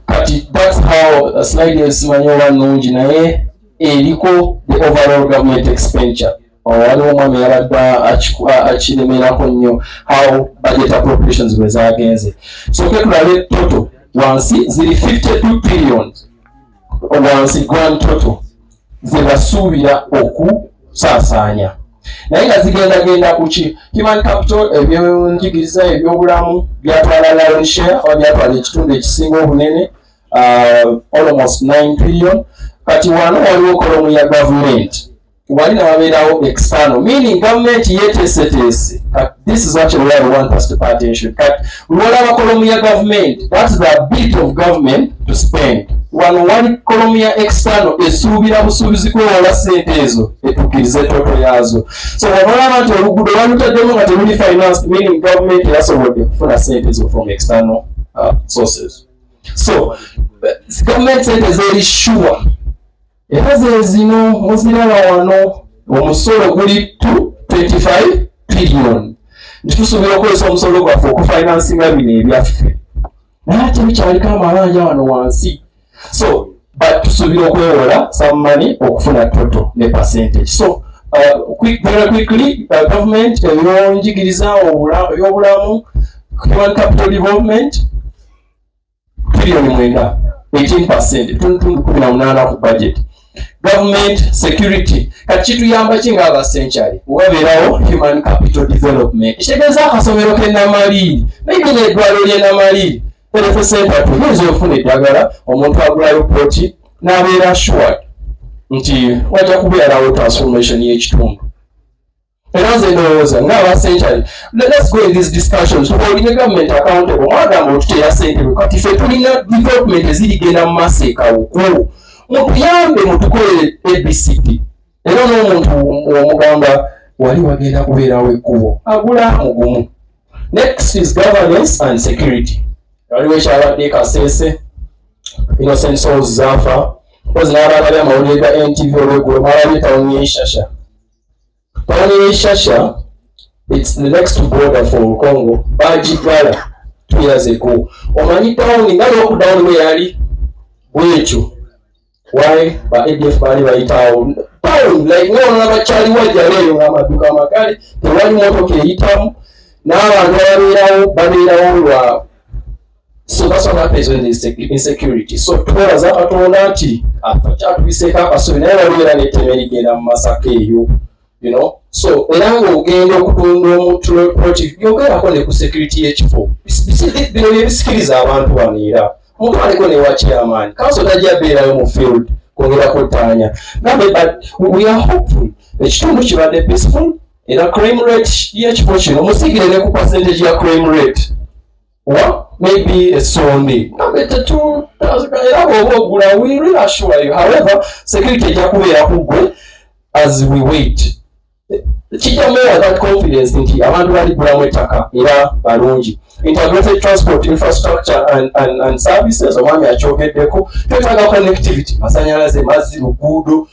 Kati that's how slide esimanyi oba nnungi, naye eriko the overall government expenditure. Waliwo omwami yabadde akiremerako nnyo how budget appropriations bwe zagenze. Soke tulabe total wansi ziri 52 trillions wansi, grand total zebasuubira okusaasaanya, naye nga zigendagenda kuki? Human capital, ebyenjigiriza, ebyobulamu byatwala lion share oba byatwala ekitundu ekisinga obunene, almost 9 trillion. Kati wano waliwo column ya government, wali nawabeerawo external, meaning government yeteeseteese. This is actually where I want us to pay attention. Kati lwolaba column ya government, that's the ability of government to spend. Wano wali column ya external, esuubira busuubizi kwewola ssente ezo etuukirize total yaazo. So wano nti oluguudo balutaddemu nga teruli finance, meaning government yasobodde kufuna ssente ezo from external sources. So government sente zeri sure era ze zino muziraba wano. Omusolo guli 225 trillion, nti tusuubira okukozesa omusolo gwaffe okufinansinga bino ebyaffe, naye ate bikyaliko amabanja wano wansi. So but tusuubira okwewola some money okufuna total ne percentage. So very quickly, government, ebyenjigiriza, ebyobulamu, human capital development, trillion 9, 18%, ebitundutundu 18 ku budget. Government security, kati kituyamba ki nga abasenkyali wabeerawo human capital development? Kitegeeza akasomero k'enamaliiri, maybe n'eddwaliro ly'enamaliiri, health center, tuyinza okufuna eddagala, omuntu agulayo ploti n'abeera assured nti wajja kubeerawo transformation y'ekitundu. Era nze ndowooza ng'abasenkyali, let's go in these discussions, tuholdinge government accountable. Mwagamba otuteera sente, kati ffe tulina development ezirigenda mu maaso ekawuku, mutuyambe mutukolere ABCD. Era n'omuntu omugamba wali wagenda kubeerawo ekkubo, agula mugumu. Next is governance and security. Waliwo ekyabadde Kasese, innocent souls zaafa. Mpozi n'abalabye amawulire ga NTV olweggulo, mwalabye tawuni y'Eshasha. Tawuni y'Eshasha, it's the next border for Congo, bagigala 2 years ago. Omanyi tawuni nga lockdown bwe yali bwekyo, why ba ADF baali bayitaawo town like nga bakyali wajjala eyo ng'amaduuka magali, tewali motoka eyitamu, n'abantu ababeerawo babeerawo lwa. So that's what happens when there's insecurity. So twebaza Katonda nti kyatubiseeko akasubi, naye waliwo era n'etteme erigenda mu Masaka eyo. So era ng'ogenda okutunda omuntu ploti, yogerako ne ku security y'ekifo. Bino bye bisikiriza abantu bano. Era mutwaleko ne wakyamaanyi kanso tajja beerayo mu field kwongerako ttaanya gambe, but we are hopeful. Ekitundu kibadde peaceful, era crime rate y'ekifo kino musigire ne ku percentage ya crime rate wa maybe esonde gambe tetu. Era bw'oba ogula, we really assure you. However, security ejja kubeera ku ggwe as we wait. Kijja muwa that confidence nti abantu baligulamu ettaka era balungi. Integrated transport infrastructure and services, omwami akyogeddeko. Twetaaga connectivity, masanyalaze, mazzi, luguudo.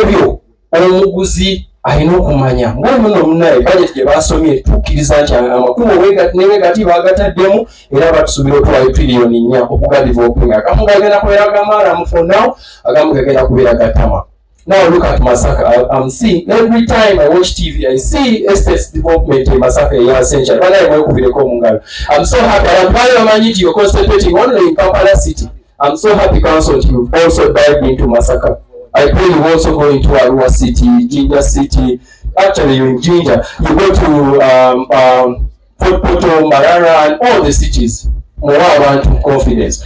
Ebyo omuguzi alina okumanya nga muno munaye budget gye basomye tukkiriza nti amakubo newegati bagataddemu, era batusuubira otwayo trillion 4 okuga developing. Agamu gagenda kubeera ga murram for now, agamu gagenda kubeera ga tarmac. Now look at Masaka. I'm seeing every time I watch TV, I see estates development in Masaka eya Century. Banaye mwekubireko mu ngalo. I'm so happy. Abantu baali bamanyi nti you're concentrating only in Kampala City. I'm so happy, Council, you've also dived into Masaka. I pray you also go into Arua City, Jinja City. Actually, you're in Jinja. You go to Fort Portal, Mbarara, and all the cities. Muwa abantu confidence.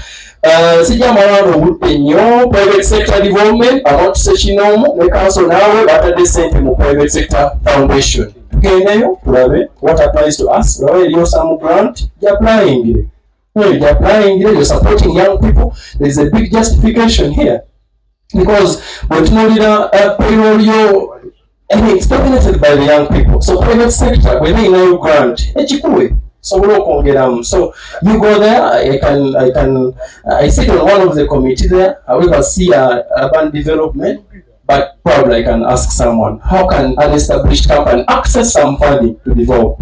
Sijja malano obudde nnyo. Private sector development, abantu sekinoomu ne council naawe batadde sente mu private sector foundation. Tugendeyo tulabe what applies to us. Laba eriyo some grant, gy'applyingire, gy'applyingire. You're supporting young people. There is a big justification here because bwetunuulira payroll yo, I mean, it's dominated by the young people. So private sector bweba erinayo grant ekikuwe sobola okwongeramu. So you go there. I sit on one of the committee there. However, see urban development, but probably I can ask someone how can an established company access some funding to develop.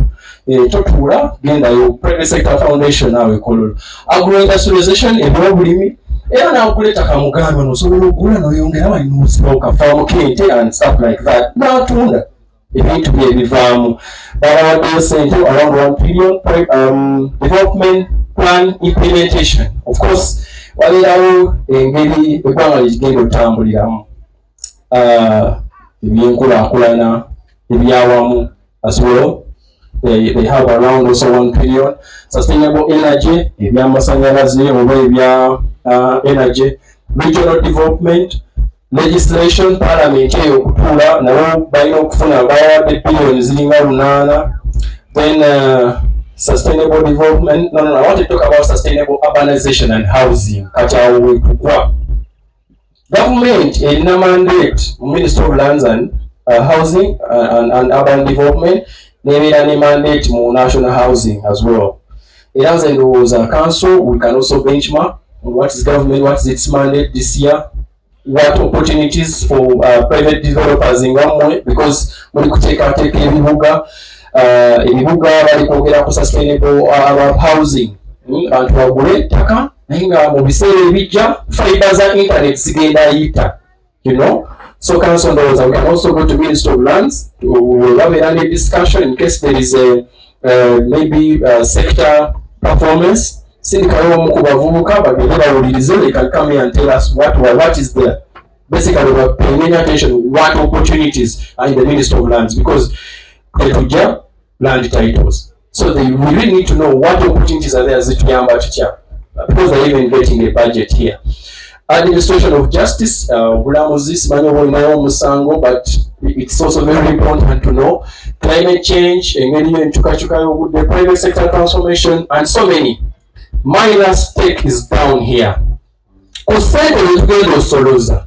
Totuula, gendayo private sector foundation awo ekololo. Agroindustrialization, ebyobulimi, era n'agula ettaka mugambe nosobola okugula n'oyongera wali n'osibawo kafaamu k'ente and stuff like that, n'atunda. Ebintu bye ebivaamu babawaddeyo sente around 1 trillion. Development plan implementation, of course wabeerawo engeri eggwanga lyekigenda otambuliramu, ebyenkulaakulana ebyawamu as well. They have around also 1 trillion. Sustainable energy, ebyamasanyalaze oba ebya energy, regional development, legislation, parliament eyo okutuula nabo balina okufuna, bawadde billion ziringa 8. Then sustainable development, no, I want to talk about sustainable urbanization and housing. Kati awo wetugwa. Government erina mandate mu Ministry of Lands and Housing and Urban Development, nebeera ne mandate mu National Housing as well. Era nze ndowooza council, we can also benchmark on what is government, what is its mandate this year, what opportunities for private developers nga mmwe, because muli kuteekateeka ebibuga, ebibuga bali kwogera ku sustainable housing. Abantu bagule ettaka naye nga mu biseera ebijja fiber za internet zigenda yita. So council, ndowooza we can also go to Ministry of Lands, babeera ne discussion in case there is a maybe sector performance. Sindikayo omu ku bavubuka bagende bawulirize. They can come here and tell us what is there. Basically, we're paying attention what opportunities are in the Ministry of Lands, because tetujja land titles, so we really need to know what opportunities are there, zituyamba tutya, because they're even getting a budget here. Administration of justice, obulamuzi, simanyi oba olinayo omusango, but it's also very important to know. Climate change, engeri y'enkyukakyuka y'obudde, private sector transformation and so many. Minus take is down here ku ssente zetugenda osoloza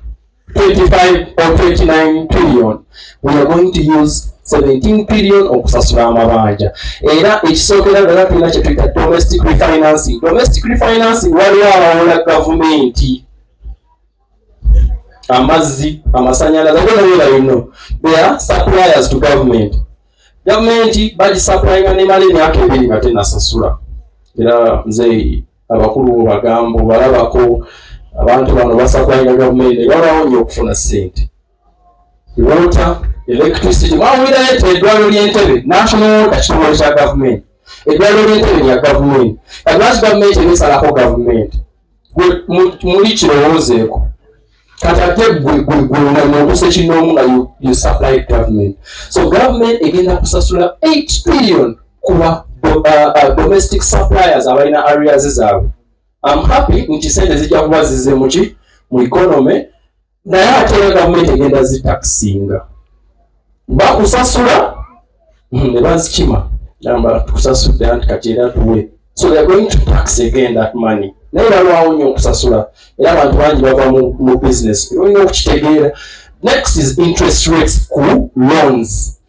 25 or 29 trillion, we are going to use 17 trillion okusasula amabanja. Era ekisookera ddala tulina kye tuyita domestic refinancing. Domestic refinancing, waliwo abawola gavumenti amazzi, amasanyalaze, agona bino, they are suppliers to government. Gavumenti bagisupplyinga nemala emyaka 2 nga tenasasula. Era nze abakulu bagamba balabako abantu bano basupplyinga gavumenti ne balwawo nnyo okufuna ssente. Water, electricity, mwawulirayo nti eddwaliro ly'Entebe, National Water kitongole kya gavumenti, eddwaliro ly'Entebe lya gavumenti. Kati lwaki gavumenti ebisalako gavumenti? Muli kirowoozeeko. Kati ate gwe gwe gwe nokusa ekinoomu nga you supply government. So government egenda kusasula 8 trillion kuba domestic suppliers abalina arrears zaabwe. I'm happy nti sente zijja kuba zize muki mu economy, naye ate era gavumenti egenda zitaxinga. Bakusasula ne bazikima, gamba tukusasudde anti kati era tuwe. So they are going to tax again that money, naye balwawo nnyo okusasula era abantu bangi bava mu business. Olina okukitegeera. Next is interest rates ku loans.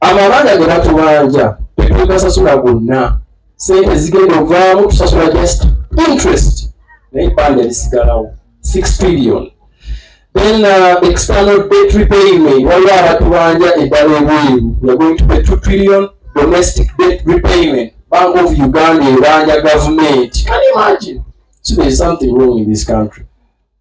Amabanja ge batubanja tetugasasula gonna, sente zigenda ovaamu tusasula just interest, naye ebbanja lisigalawo, 6 trillion. Then external debt repayment, waliwo abatubanja eddala ebweru, we are going to pay 2 trillion. Domestic debt repayment, Bank of Uganda ebanja government. Can you imagine? So there is something wrong in this country,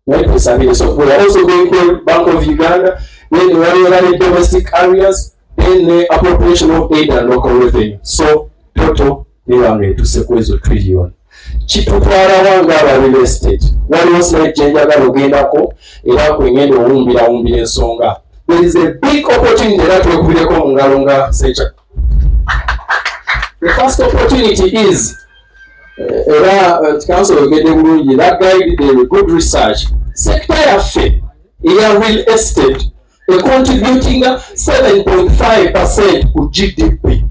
naye twesabire. So we are also going to Bank of Uganda. Then waliwo ne domestic arrears, then the appropriation of aid and local revenue. So total nebanga etuse ku ezo trillion. Kitutwalawa nga aba real estate? Waliwo slide gyenjagala ogendako era kwengenda owumbirawumbira ensonga. There is a big opportunity, era twekubireko mu ngalo nga secha. The first opportunity is era council oyogedde bulungi, that guide the good research. Sector yaffe eya real estate econtributinga 7.5% ku GDP,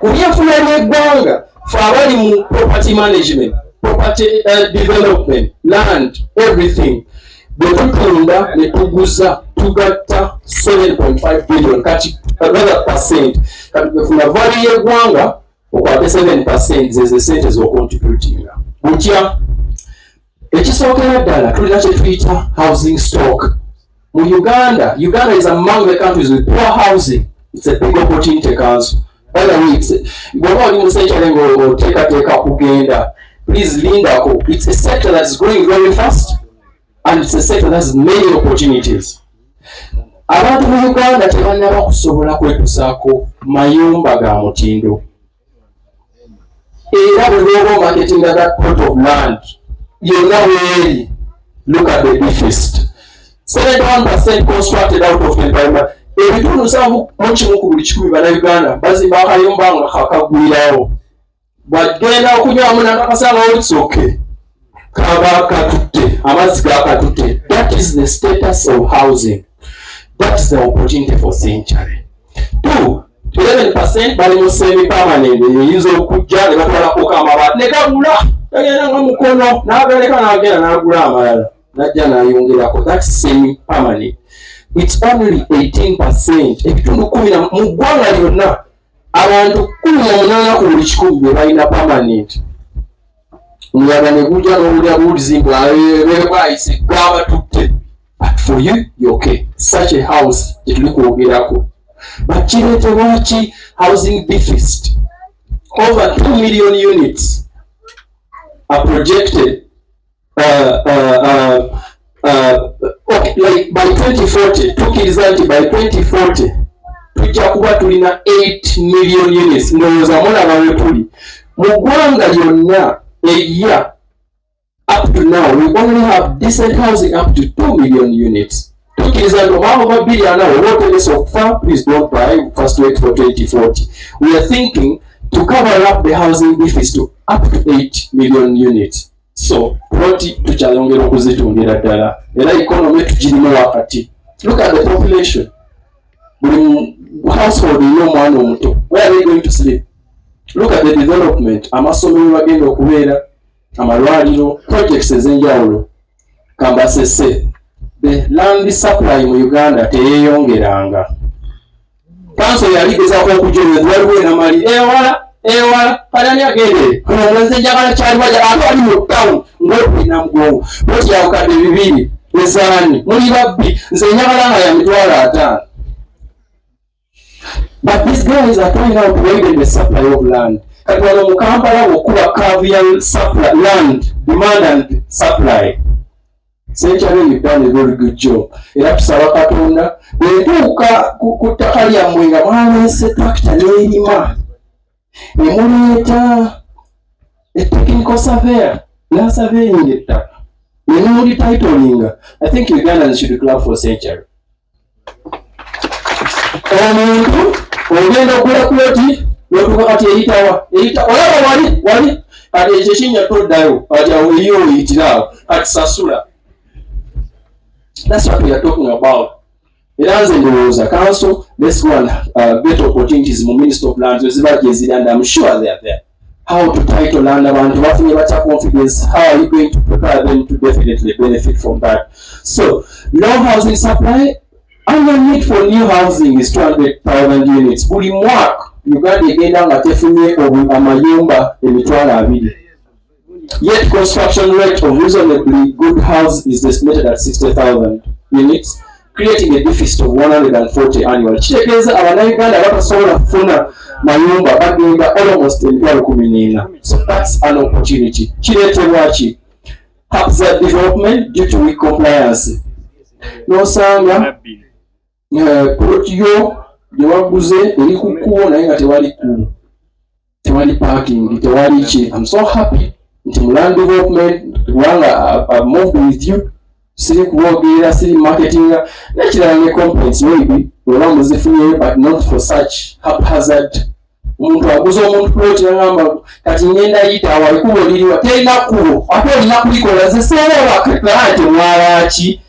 ku byenfuna by'eggwanga. Fe abali mu property management, property development, land, everything, bwe tutunda ne tuguza tugatta 7.5 billion, kati rather percent. Kati bwefuna value y'eggwanga okwate 7%, zeze sente z'ocontributinga butya. Ekisookera ddala, tulina kye tuyita housing stock mu Uganda. Uganda is among the countries with poor housing. It's a big opportunity, council. By the way, bw'oba oli mu Century ng'oteekateeka kugenda, please lindako. It's a sector that is growing very fast and it's a sector that has many opportunities. Abantu mu Uganda tebannaba kusobola kwetusaako mayumba ga mutindo, era bwe lwoba omarketinga that plot of land yonna weeri, look at the deficit: 71% constructed out of 25. 71% ku buli 100 Bannayuganda bazimba akayumba nga kakagwirawo, bwagenda okunywamu nakakasanga olitsoke kaba katutte amazzi gakatutte. That is the status of housing. That is the opportunity for Century. Two, 11% bali mu semi permanent, eyinza okujja ne batwalako amabaati ne gabula, gagenda nga mukono n'agaleka n'agenda n'agula amalala n'ajja n'ayongerako. That's semi permanent. It's only 18%, ebitundu 10 mu ggwanga lyonna. Abantu 18 ku buli 100 be balina permanent. Omuyaga ne gujja n'owulira buwulizi bwayise gabatutte, but for you, you okay. Such a house gyetuli kwogerako, but kireetebwa ki? Housing deficit. Over 2 million units are projected okay, like by 2040. Tukkiriza nti by 2040 tujja kuba tulina 8 million units. Ndowooza mulaba we tuli mu ggwanga lyonna eya. Up to now we only have decent housing up to 2 million units. Tukkiriza nti omwaka gwa 2040 oba otegese okufa, please don't buy. First wait for 2040. We are thinking to cover up the housing deficit to up to 8 million units. So ploti tukyayongera okuzitundira ddala, era economy tugirimu wakati. Look at the population. Buli household erina omwana omuto. Where are they going to sleep? Look at the development: amasomero bagenda okubeera, amalwaliro, projects ez'enjawulo. Kambasese, the land supply mu Uganda teyeyongeranga. Kanso yali gezaako okujoleza, waliwo enamali ewala ewala. Kale ani agendere nze njagala kyaliwaja ate ali mu town ng'olina mugongo ploti ya 2000 ezaani muli babbi. Nze njagala nga ya 50,000. But these guys are trying now to widen the supply of land. Kati wano mu Kampala bw'okuba curve ya supply, land demand and supply. Century, you've done a very good job. Era tusaba Katonda bwe ntuuka ku ttaka lyammwe nga mwaleese tractor n'erima ne muleeta technical surveyor n'asurveyinga ettaka ne mulititlinga, I think Ugandans should clap for Century. Omuntu ogenda okugula ploti notuuka kati eyitawa eyita olaba wali wali kati ekyo ekinnya toddayo kati awo eyo oyitira awo kati sasula. That's what we are talking about. Era nze ndowooza council, let's go and get opportunities mu Minister of Lands weziba gyeziri, and I'm sure they are there. How to title land, abantu bafunye batya confidence? How are you going to prepare them to definitely benefit from that? So low housing supply. Annual need for new housing is 200,000 units. Buli mwaka Uganda egenda nga tefunye amayumba 20,000. Yet construction rate of reasonably good house is estimated at 60,000 units, creating a deficit of 140 annual. Kitegeeza Abannayuganda batasobola kufuna mayumba bagenda almost 14,000. So that's an opportunity. Kireetebwa ki? Haphazard development due to weak compliance. N'osanga ploti yo gye waguze eri ku kkubo naye nga tewali kkubo, tewali parking, tewali ki. I'm so happy nti mu land development, kubanga I've moved with you, siri kuboogerera, siri marketinga. Nekirala ne complaints maybe oba muzifunyeyo, but not for such haphazard. Omuntu aguza omuntu ploti nagamba kati ngenda yita awo, ekkubo liriwa? Terina kkubo, ate olina kulikola. Nze seera nti mwalaki,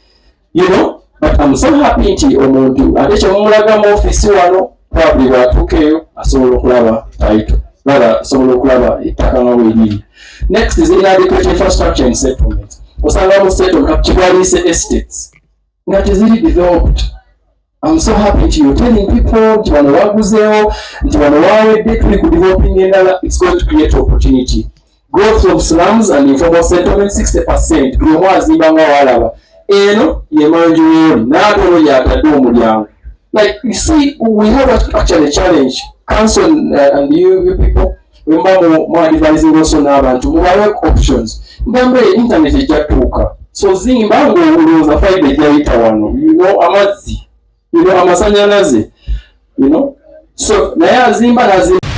but I'm so happy nti omuntu ate kyemumulaga mu ofiisi wano, probably bwatuuka eyo asobola okulaba title, rather asobola okulaba ettaka nga bweriri. Next is inadequate infrastructure in settlement. Osanga mu settlement kigwaliise estates nga teziri developed. I'm so happy nti you're telling people nti wano baguzeewo, nti wano wawedde, tuli ku developing endala. It's going to create opportunity. Growth of slums and informal settlement, 60%. Buli omu azimba nga walaba eno yemanju wooli n'ate ono yatadde omulyango. Like you see, we have actually a challenge, council and you people, wemba mu advising also n'abantu mubawe options. Ngambe internet ejja tuuka, so zimba ng'olowooza fiber ejja yita wano, amazzi. Amasanyalaze, so naye azimba nazimba.